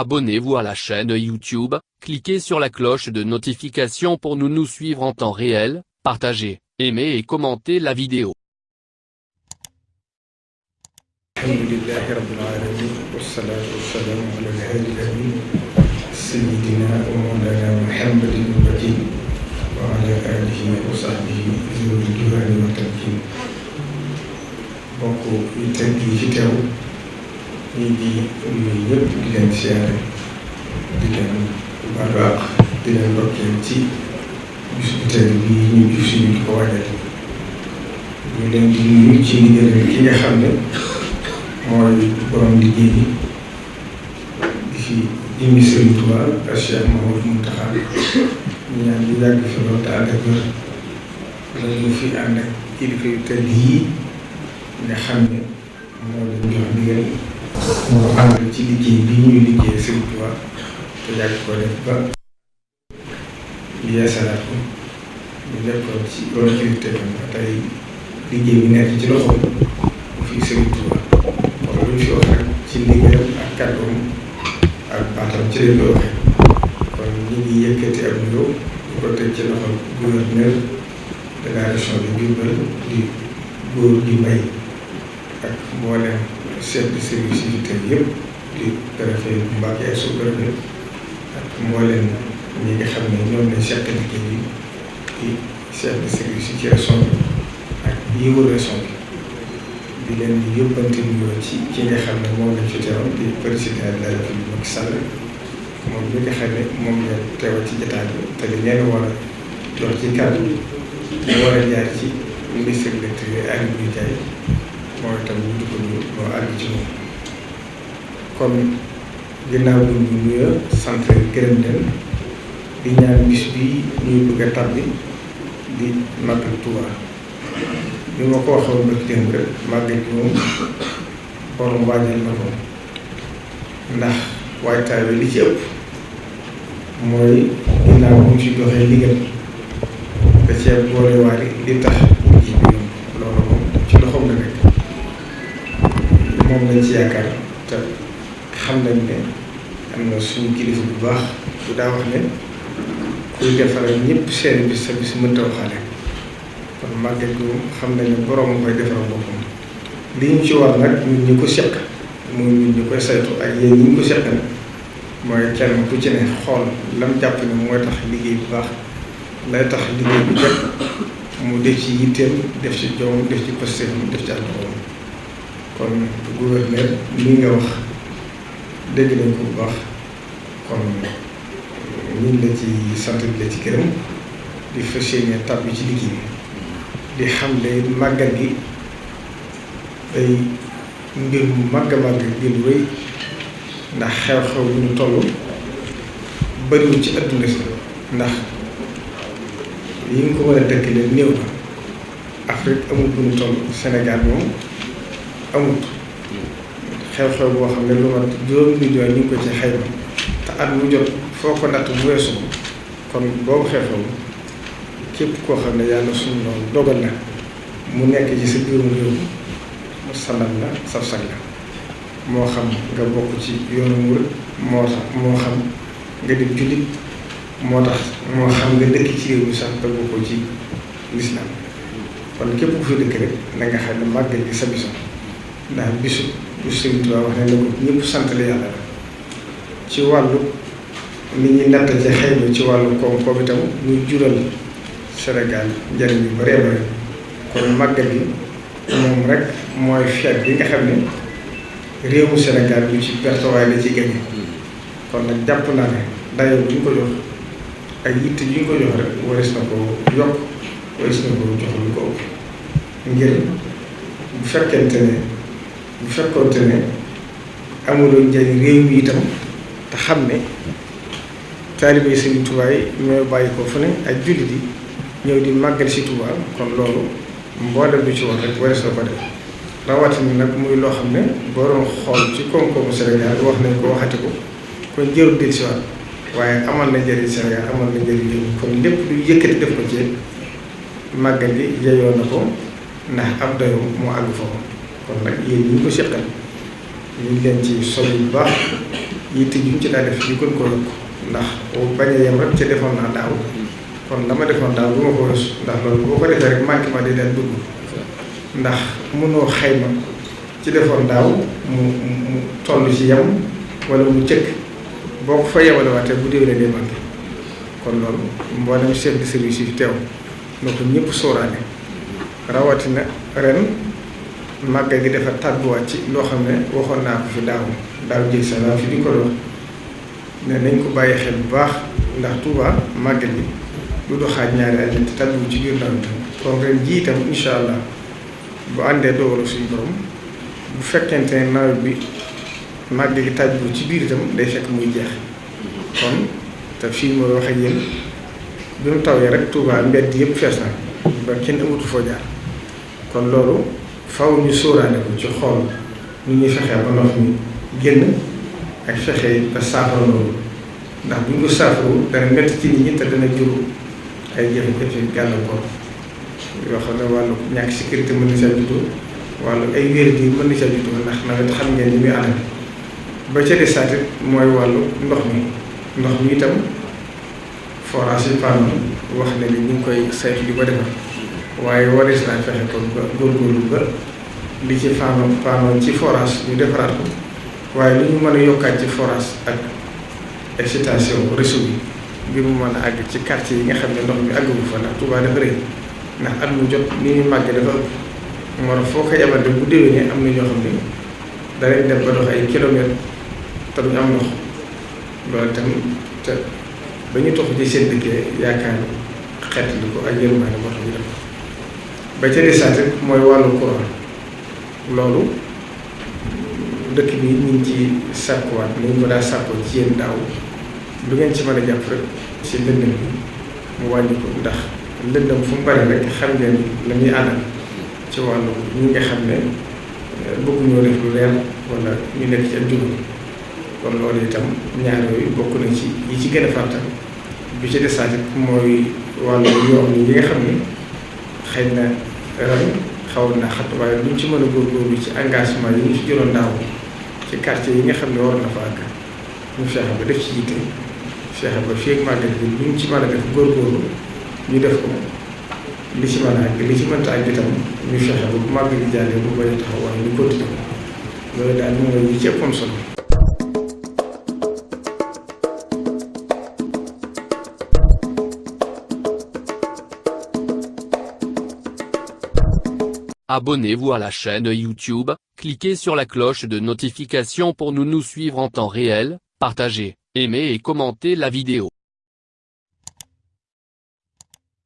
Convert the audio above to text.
Abonnez-vous à la chaîne YouTube, cliquez sur la cloche de notification pour nous suivre en temps réel, partagez, aimez et commentez la vidéo. alhamdulillahi rabbil alamin wassalatu wassalamu ala al-hadi al-amin sayyidina wa mawlana Muhammadin al-makin wa ala alihi wa sahbihi zawil ridwani wa tamkin. bokk yi tënk yi fi teew ñii di nuyu ñëpp di leen siyaare di leen baalu àq di leen ndokkeel ci bis bu tedd bi ñu jub si ñu di ko waajal. ñu leen di nuyu ci ndigal ki nga xam ne mooy borom liggéey bi di fi jëmmi Sëriñ Tuubaa ak Cheikh Mouhamadou Mountakha ñu ñaan ñu yàgg fi loolu te ànd ak wér lañu fi ànd ak kilifa yu tedd yi nga xam ne moo leen jox ndigal moo ànd ci liggéey bi ñuy liggéey Sëriñ Tuubaa te yàgg ko def ba yeesalaat ko ñu nekkoon ci loolu kilifte ba tey liggéey bi nekk ci loxoom bu fi Sëriñ Tuubaa kon lu ñu fi wax rek ci ndigalam ak kàddoom ak baatam ci lañ koy waxee kon ñu ngi yëkkati ak nuyoo di ko teg ci loxo gouverneur de la région de Diourbel di góor di mbay ak mboolem chef de service yi fi teg yëpp di préfet bu Mbacké ak sous-préfet ak mboolem ñi nga xam ne ñoom lañ seq liggéey bi di chef de service yi ci région bi ak yi wër région bi di leen di yóbbante nuyoo ci ki nga xam ne moom lañ fi teewoon di président de la République Macky Sall moom mi nga xam ne moom la teewal ci jotaay bi te li leen war a jox ci kàddu mu war a jaar ci ministre de l'Intérieur Aly Ngouille Ndiaye mooy itam ñu dugg ñu moo àgg ci moom. kon ginnaaw bi ñu nuyoo sant gërëm leen di ñaan bis bi ñuy bëgg a tàbbi di Màggal Tuubaa bi ma ko waxoon ba démb rek màggal bi moom borom waajal na ko ndax waajtaay bi li ci ëpp mooy ginnaaw bu ñu ci doxee liggéey da cee boole waale li tax ji bi loolu moom ci loxoom la nekk moom lañ ci yaakaar te xam nañ ne am na suñu kilifa bu baax bu daa wax ne kuy defaral ñëpp seen bis sa bis mënta waxaale kon màggal gi moom xam nañ ne borom a koy defaral boppam li ñu ci war nag ñun ñi ko seq mooy ñun ñu koy saytu ak yéen ñi ñu ko seqal mooy kenn ku ci ne xool lam jàpp ne mooy tax liggéey bu baax lay tax liggéey bu jot mu def ci yitteem def ci jom def ci postéem def ci àlluwaam. kon gouverneur lii nga wax dégg nañ ko bu baax kon ñu ngi la ci sant bi la ci gërëm di fas yéene tàbbi ci liggéey bi di xam ne màggal gi day mbir mu màgg a màgg gi lu rëy ndax xew-xew bu ñu toll bëriwul ci adduna si ndax yi nga ko mën a dëkkale néew na Afrique amul bu ñu toll Sénégal moom amut xew-xew boo xam ne lu mat 2 millions ñu ngi ko ci xayma te at mu jot foo ko natt bu weesu kon boobu xew-xew képp koo xam ne yàlla suñu noonu dogal na mu nekk ci sa biirum réew mu sanal la saf-sag la moo xam nga bokk ci yoonu murid moo xam nga di jullit moo xam nga dëkk ci réew mi sax te bokkoo ci lislaam kon képp ku fi dëkk rek na nga xam ne màggal gi sa bisu ndax bisu bu Sëriñ Tuubaa wax ne la ko ñëpp sant la yàlla la ci wàllu nit ñi natt ci xayma ci wàllu koom-koom itam muy jural Sénégal njëriñ yu bëree bëri kon màggal gi moom rek mooy feet bi nga xam ne réewu Sénégal lu ci perte waaye la ci gañe kon nag jàpp naa ne dayoo bu ñu ko jox ak yitte yu ñu ko jox rek waris na ko yokk waris na ko jox lu ko ëpp ngir bu fekkoonte ne amuloo njëriñ réew mi itam te xam ne taalibe Sëriñ Tuubaa yi ñooy bàyyi ko fu ne ak jullit yi ñëw di màggal si Tuubaa kon loolu mboolem lu ci wax rek waris na ko def rawatina nag muy loo xam ne boo doon xool ci koom-koomu Sénégal wax nañ ko waxati ko kon jërul del si waat waaye amal na njëriñ Sénégal amal na njëriñ réew kon lépp lu yëkkati def ko ci màggal gi yeyoo na ko ndax ab dayoo moo àgg foofu kon nag yéen ñi ko seqal ñu ngi leen ci solo bu baax yitte ju ñu ci daa def ñu gën koo yokk ndax bañ a yem rek ca defoon naa daaw kon la ma defoon daaw du ma ko weesu ndax loolu boo ko defee rek manquement di daal dugg ndax mënoo xayma ci defoon daaw mu toll ci yem wala mu cëkk boo ko fa yemale waatee bu déwénee day manqué kon loolu mboolem chef de service yi fi teew na ko ñëpp sóoraale rawatina ren màggal gi dafa tàgguwaat ci loo xam ne waxoon naa ko fi daaw jël sa laa fi di ko wax ne nañ ko bàyyi xel bu baax ndax Touba màggal gi du doxaat ñaari at te tàgguwu ci biir nawet kon ren jii itam incha allah bu àndee dogalu suñu borom bu fekkente ne nawet bi màggal gi tàgguwu ci biir itam day fekk muy jeex kon te fii mooy wax ak yéen bi mu tawee rek Touba mbedd yëpp fees na ba kenn amatu foo jaar kon loolu faw ñu sóoraale ko ci xool nu ñuy fexee ba ndox mi génn ak fexe ba saafara loolu ndax bu ñu ko saafaru dana métti ci nit ñi te dana jur ay jafe-jafe gàllankoor yoo xam ne wàllu ñàkk sécurité mën na saa juddoo wàllu ay wér-gu mën na saa juddoo ndax nawet xam ngeen ni muy ànd ba ca desaat it mooy wàllu ndox mi itam forage yi panne wax ne ni ñu ngi koy saytu di ko defar waaye warees naa fexe ko ba góorgóorlu ba li ci panne ci forage ñu defaraat ko waaye lu ñu mën a yokkaat ci forage ak excitation réseau bi ngir mu mën a àgg ci quartier yi nga xam ne ndox mi àggu fa ndax Touba dafa rëy ndax at mu jot ni ñuy màgg dafa ëpp moo tax foo ko yabante bu déwénee am na ñoo xam ne danañ dem ba dox ay kilomètres te duñ am ndox loolu itam te ba ñu tox ci seen dëkkee yaakaar xeet li ko ak yërmaane moo tax ñu def ba ca desaat mooy wàllu courant loolu dëkk bi ñu ngi ci sàkkuwaat ni ñu ko daa sàkkoo ci yéen daaw lu ngeen ci mën a jàpp rek ci lëndëm bi mu wàññi ko ndax lëndëm fu mu bari rek xam ngeen la muy àndal ci wàllu ñi nga xam ne bëgguñoo def lu leer wala ñu nekk ci ak jublu kon loolu itam ñaar yooyu bokk na ci yi ci gën a fàttal bi ci desaat mooy wàllu yoon yi nga xam ne xëy na ren xawoon naa xat waaye duñ ci mën a góorgóorlu ci engagement yi ñu ci jëloon daaw ci quartier yi nga xam ne war na fa àgg ñu fexe ba def ci yitte fexe ba fii ak màggal bi luñ ci mën a def góorgóorlu ñu def ko li ci mën a àgg li ci mënta àgg itam ñu fexe ba bu màggal gi jàllee bu bañ a taxaw waaye ñu continué ko loolu daal mooy yi ci ëppoon solo. Abonnez-vous à la chaîne YouTube, cliquez sur la cloche de notification pour nous suivre en temps réel, partagez, aimez et commentez la vidéo.